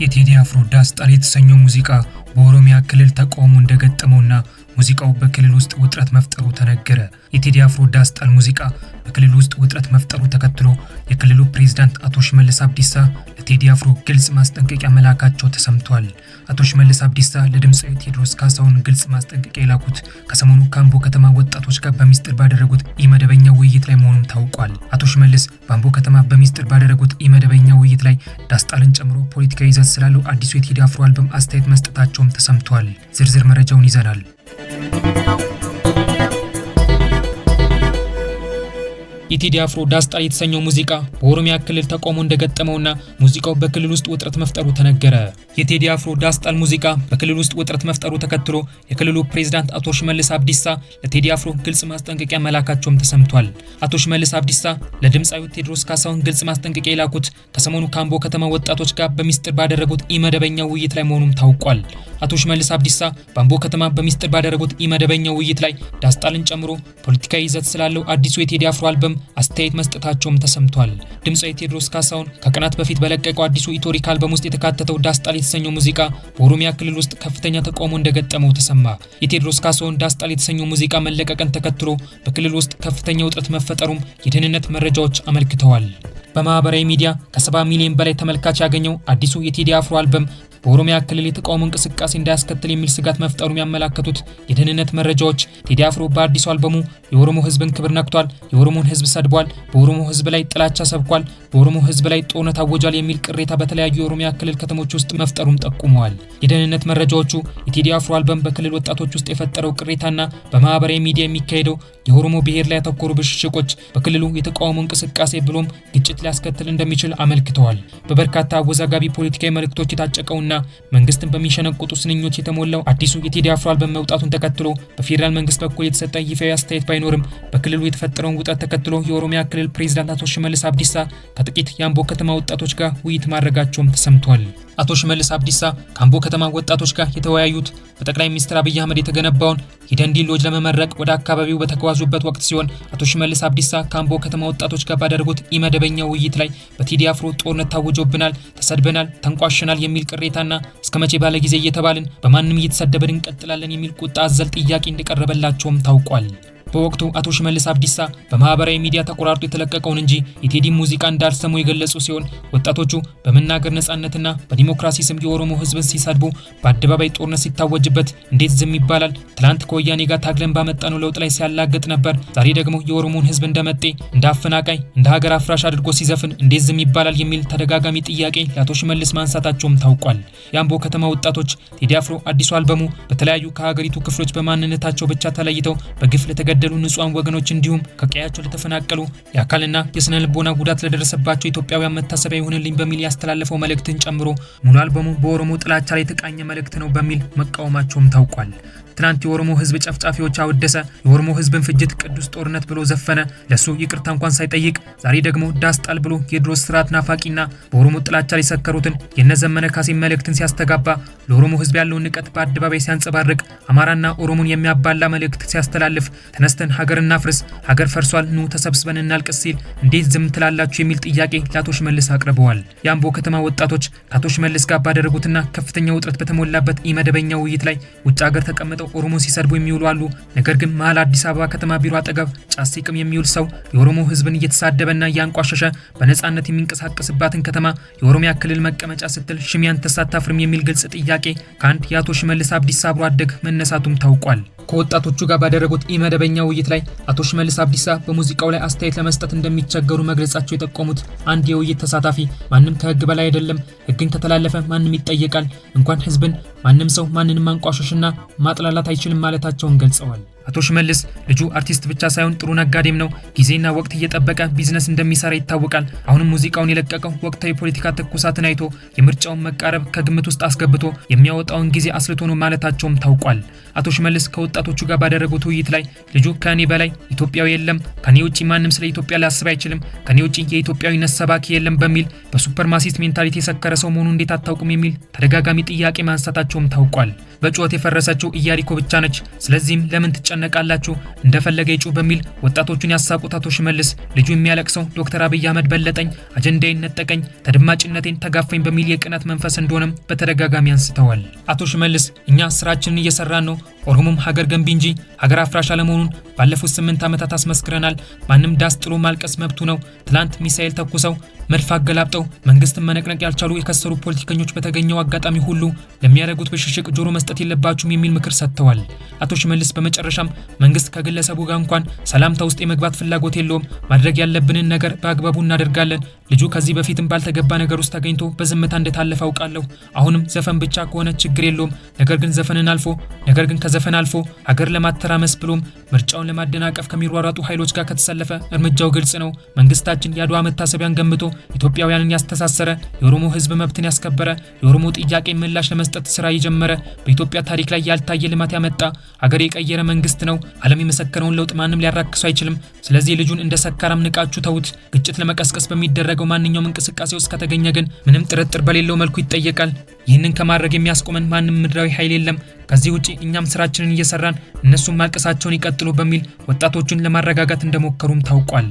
የቴዲ አፍሮ ዳስ ጣል የተሰኘው ሙዚቃ በኦሮሚያ ክልል ተቃውሞ እንደገጠመውና ሙዚቃው በክልል ውስጥ ውጥረት መፍጠሩ ተነገረ። የቴዲ አፍሮ ዳስ ጣል ሙዚቃ በክልል ውስጥ ውጥረት መፍጠሩ ተከትሎ የክልሉ ፕሬዝዳንት አቶ ሽመልስ አብዲሳ ለቴዲ አፍሮ ግልጽ ማስጠንቀቂያ መላካቸው ተሰምቷል። አቶ ሽመልስ አብዲሳ ለድምፃዊ ቴዎድሮስ ካሳሁን ግልጽ ማስጠንቀቂያ የላኩት ከሰሞኑ ከአምቦ ከተማ ወጣቶች ጋር በሚስጥር ባደረጉት ኢመደበኛ ውይይት ላይ መሆኑም ታውቋል። አቶ ሽመልስ በአምቦ ከተማ በሚስጥር ባደረጉት ኢመደበኛ ውይይት ላይ ዳስጣልን ጨምሮ ፖለቲካዊ ይዘት ስላለው አዲሱ የቴዲ አፍሮ አልበም አስተያየት መስጠታቸውም ተሰምቷል። ዝርዝር መረጃውን ይዘናል። የቴዲ አፍሮ ዳስ ጣል የተሰኘው ሙዚቃ በኦሮሚያ ክልል ተቃውሞ እንደገጠመውና ሙዚቃው በክልል ውስጥ ውጥረት መፍጠሩ ተነገረ። የቴዲ አፍሮ ዳስ ጣል ሙዚቃ በክልል ውስጥ ውጥረት መፍጠሩ ተከትሎ የክልሉ ፕሬዝዳንት አቶ ሽመልስ አብዲሳ ለቴዲ አፍሮ ግልጽ ማስጠንቀቂያ መላካቸውም ተሰምቷል። አቶ ሽመልስ አብዲሳ ለድምፃዊው ቴዎድሮስ ካሳሁን ግልጽ ማስጠንቀቂያ የላኩት ከሰሞኑ ከአምቦ ከተማ ወጣቶች ጋር በሚስጥር ባደረጉት ኢመደበኛ ውይይት ላይ መሆኑም ታውቋል። አቶ ሽመልስ አብዲሳ በአምቦ ከተማ በሚስጥር ባደረጉት ኢመደበኛ ውይይት ላይ ዳስጣልን ጨምሮ ፖለቲካዊ ይዘት ስላለው አዲሱ የቴዲ አፍሮ አልበም አስተያየት መስጠታቸውም ተሰምቷል። ድምፃዊ ቴዎድሮስ ካሳሁን ከቀናት በፊት በለቀቀው አዲሱ ኢቶሪክ አልበም ውስጥ የተካተተው ዳስጣል የተሰኘው ሙዚቃ በኦሮሚያ ክልል ውስጥ ከፍተኛ ተቃውሞ እንደገጠመው ተሰማ። የቴዎድሮስ ካሳሁን ዳስጣል የተሰኘው ሙዚቃ መለቀቅን ተከትሎ በክልል ውስጥ ከፍተኛ ውጥረት መፈጠሩም የደህንነት መረጃዎች አመልክተዋል። በማህበራዊ ሚዲያ ከ70 ሚሊዮን በላይ ተመልካች ያገኘው አዲሱ የቴዲ አፍሮ አልበም በኦሮሚያ ክልል የተቃውሞ እንቅስቃሴ እንዳያስከትል የሚል ስጋት መፍጠሩን ያመላከቱት የደህንነት መረጃዎች ቴዲ አፍሮ በአዲሱ አልበሙ የኦሮሞ ሕዝብን ክብር ነክቷል፣ የኦሮሞን ሕዝብ ሰድቧል፣ በኦሮሞ ሕዝብ ላይ ጥላቻ ሰብኳል፣ በኦሮሞ ሕዝብ ላይ ጦርነት አወጇል የሚል ቅሬታ በተለያዩ የኦሮሚያ ክልል ከተሞች ውስጥ መፍጠሩን ጠቁመዋል። የደህንነት መረጃዎቹ የቴዲ አፍሮ አልበም በክልል ወጣቶች ውስጥ የፈጠረው ቅሬታና በማህበራዊ ሚዲያ የሚካሄደው የኦሮሞ ብሔር ላይ ያተኮሩ ብሽሽቆች በክልሉ የተቃውሞ እንቅስቃሴ ብሎም ግጭት ሊያስከትል እንደሚችል አመልክተዋል። በበርካታ አወዛጋቢ ፖለቲካዊ መልእክቶች የታጨቀውና መንግስትን በሚሸነቁጡ ስንኞች የተሞላው አዲሱ የቴዲ አፍሮ አልበም መውጣቱን ተከትሎ በፌዴራል መንግስት በኩል የተሰጠ ይፋዊ አስተያየት ባይኖርም በክልሉ የተፈጠረውን ውጥረት ተከትሎ የኦሮሚያ ክልል ፕሬዝዳንት አቶ ሽመልስ አብዲሳ ከጥቂት የአምቦ ከተማ ወጣቶች ጋር ውይይት ማድረጋቸውም ተሰምቷል። አቶ ሽመልስ አብዲሳ ከአምቦ ከተማ ወጣቶች ጋር የተወያዩት በጠቅላይ ሚኒስትር አብይ አህመድ የተገነባውን የደንዲ ሎጅ ለመመረቅ ወደ አካባቢው በተጓዙበት ወቅት ሲሆን አቶ ሽመልስ አብዲሳ ከአምቦ ከተማ ወጣቶች ጋር ባደረጉት ኢመደበኛ ውይይት ላይ በቴዲ አፍሮ ጦርነት ታውጆብናል፣ ተሰድበናል፣ ተንቋሸናል የሚል ቅሬታና እስከ መቼ ባለ ጊዜ እየተባልን በማንም እየተሰደብን እንቀጥላለን የሚል ቁጣ አዘል ጥያቄ እንደቀረበላቸውም ታውቋል። በወቅቱ አቶ ሽመልስ አብዲሳ በማህበራዊ ሚዲያ ተቆራርጦ የተለቀቀውን እንጂ የቴዲ ሙዚቃ እንዳልሰሙ የገለጹ ሲሆን ወጣቶቹ በመናገር ነጻነትና በዲሞክራሲ ስም የኦሮሞ ሕዝብን ሲሰድቡ በአደባባይ ጦርነት ሲታወጅበት እንዴት ዝም ይባላል? ትላንት ከወያኔ ጋር ታግለን ባመጣነው ለውጥ ላይ ሲያላግጥ ነበር። ዛሬ ደግሞ የኦሮሞን ሕዝብ እንደመጤ፣ እንደ አፈናቃይ፣ እንደ ሀገር አፍራሽ አድርጎ ሲዘፍን እንዴት ዝም ይባላል? የሚል ተደጋጋሚ ጥያቄ ለአቶ ሽመልስ ማንሳታቸውም ታውቋል። የአምቦ ከተማ ወጣቶች ቴዲ አፍሮ አዲሱ አልበሙ በተለያዩ ከሀገሪቱ ክፍሎች በማንነታቸው ብቻ ተለይተው በግፍ ለተገደሉ ንጹሃን ወገኖች እንዲሁም ከቀያቸው ለተፈናቀሉ የአካልና የስነ ልቦና ጉዳት ለደረሰባቸው ኢትዮጵያውያን መታሰቢያ ይሁንልኝ በሚል ያስተላለፈው መልእክትን ጨምሮ ሙሉ አልበሙ በኦሮሞ ጥላቻ ላይ የተቃኘ መልእክት ነው በሚል መቃወማቸውም ታውቋል። ትናንት የኦሮሞ ሕዝብ ጨፍጫፊዎች አወደሰ፣ የኦሮሞ ሕዝብን ፍጅት ቅዱስ ጦርነት ብሎ ዘፈነ፣ ለሱ ይቅርታ እንኳን ሳይጠይቅ ዛሬ ደግሞ ዳስ ጣል ብሎ የድሮ ስርዓት ናፋቂና በኦሮሞ ጥላቻ ላይ የሰከሩትን የነዘመነ ካሴ መልእክትን ሲያስተጋባ፣ ለኦሮሞ ሕዝብ ያለውን ንቀት በአደባባይ ሲያንጸባርቅ፣ አማራና ኦሮሞን የሚያባላ መልእክት ሲያስተላልፍ፣ ተነስተን ሀገር እናፍርስ፣ ሀገር ፈርሷል፣ ኑ ተሰብስበን እናልቅስ ሲል እንዴት ዝም ትላላችሁ የሚል ጥያቄ ለአቶ ሽመልስ አቅርበዋል። የአምቦ ከተማ ወጣቶች ከአቶ ሽመልስ ጋር ባደረጉትና ከፍተኛ ውጥረት በተሞላበት ኢመደበኛ ውይይት ላይ ውጭ ሀገር ተቀምጠው ኦሮሞ ሲሰድቡ የሚውሉ አሉ። ነገር ግን መሀል አዲስ አበባ ከተማ ቢሮ አጠገብ ጫት ሲቅም የሚውል ሰው የኦሮሞ ሕዝብን እየተሳደበና እያንቋሸሸ በነጻነት የሚንቀሳቀስባትን ከተማ የኦሮሚያ ክልል መቀመጫ ስትል ሽሚያን ተሳታፍርም የሚል ግልጽ ጥያቄ ከአንድ የአቶ ሽመልስ አብዲሳ አብሮ አደግ መነሳቱም ታውቋል። ከወጣቶቹ ጋር ባደረጉት ኢመደበኛ ውይይት ላይ አቶ ሽመልስ አብዲሳ በሙዚቃው ላይ አስተያየት ለመስጠት እንደሚቸገሩ መግለጻቸው የጠቆሙት አንድ የውይይት ተሳታፊ ማንም ከሕግ በላይ አይደለም፣ ሕግን ከተላለፈ ማንም ይጠየቃል፣ እንኳን ሕዝብን ማንም ሰው ማንንም ማንቋሸሽና ማጥላላት አይችልም ማለታቸውን ገልጸዋል። አቶ ሽመልስ ልጁ አርቲስት ብቻ ሳይሆን ጥሩ ነጋዴም ነው። ጊዜና ወቅት እየጠበቀ ቢዝነስ እንደሚሰራ ይታወቃል። አሁንም ሙዚቃውን የለቀቀው ወቅታዊ የፖለቲካ ትኩሳትን አይቶ የምርጫውን መቃረብ ከግምት ውስጥ አስገብቶ የሚያወጣውን ጊዜ አስልቶ ነው ማለታቸውም ታውቋል። አቶ ሽመልስ ከወጣቶቹ ጋር ባደረጉት ውይይት ላይ ልጁ ከእኔ በላይ ኢትዮጵያዊ የለም፣ ከኔ ውጪ ማንም ስለ ኢትዮጵያ ሊያስብ አይችልም፣ ከኔ ውጪ የኢትዮጵያዊነት ሰባኪ የለም በሚል በ supremacist mentality የሰከረ ሰው መሆኑ እንዴት አታውቁም የሚል ተደጋጋሚ ጥያቄ ማንሳታቸውም ታውቋል። በጩኸት የፈረሰችው ኢያሪኮ ብቻ ነች። ስለዚህም ለምን ትጨነቃላችሁ ትጨነቃላችሁ? እንደፈለገ ይጩህ በሚል ወጣቶቹን ያሳቁት አቶ ሽመልስ ልጁ የሚያለቅሰው ዶክተር አብይ አህመድ በለጠኝ፣ አጀንዳዬን ነጠቀኝ፣ ተደማጭነቴን ተጋፋኝ በሚል የቅናት መንፈስ እንደሆነም በተደጋጋሚ አንስተዋል። አቶ ሽመልስ እኛ ስራችንን እየሰራን ነው፣ ኦሮሞም ሀገር ገንቢ እንጂ ሀገር አፍራሽ አለመሆኑን ባለፉት 8 ዓመታት አስመስክረናል። ማንም ዳስ ጥሎ ማልቀስ መብቱ ነው። ትላንት ሚሳኤል ተኩሰው መድፍ አገላብጠው መንግስትን መነቅነቅ ያልቻሉ የከሰሩ ፖለቲከኞች በተገኘው አጋጣሚ ሁሉ ለሚያደርጉት ብሽሽቅ ጆሮ መስጠት የለባችሁም የሚል ምክር ሰጥተዋል። አቶ ሽመልስ በመጨረሻም መንግስት ከግለሰቡ ጋር እንኳን ሰላምታ ውስጥ የመግባት ፍላጎት የለውም፣ ማድረግ ያለብንን ነገር በአግባቡ እናደርጋለን። ልጁ ከዚህ በፊትም ባልተገባ ነገር ውስጥ ተገኝቶ በዝምታ እንደታለፈ አውቃለሁ። አሁንም ዘፈን ብቻ ከሆነ ችግር የለውም። ነገር ግን ከዘፈን አልፎ ሀገር ለማተራመስ ብሎም ምርጫውን ለማደናቀፍ ከሚሯሯጡ ኃይሎች ጋር ከተሰለፈ እርምጃው ግልጽ ነው። መንግስታችን የአድዋ መታሰቢያን ገንብቶ ኢትዮጵያውያንን ያስተሳሰረ፣ የኦሮሞ ሕዝብ መብትን ያስከበረ፣ የኦሮሞ ጥያቄ ምላሽ ለመስጠት ስራ የጀመረ፣ በኢትዮጵያ ታሪክ ላይ ያልታየ ልማት ያመጣ፣ ሀገር የቀየረ መንግስት ነው። ዓለም የመሰከረውን ለውጥ ማንም ሊያራክሰው አይችልም። ስለዚህ ልጁን እንደ ሰካራም ንቃችሁ ተዉት። ግጭት ለመቀስቀስ በሚደረገው ማንኛውም እንቅስቃሴ ውስጥ ከተገኘ ግን ምንም ጥርጥር በሌለው መልኩ ይጠየቃል። ይህንን ከማድረግ የሚያስቆመን ማንም ምድራዊ ኃይል የለም። ከዚህ ውጪ እኛም ስራችንን እየሰራን እነሱም ማልቀሳቸውን ይቀጥሉ በሚል ወጣቶቹን ለማረጋጋት እንደሞከሩም ታውቋል።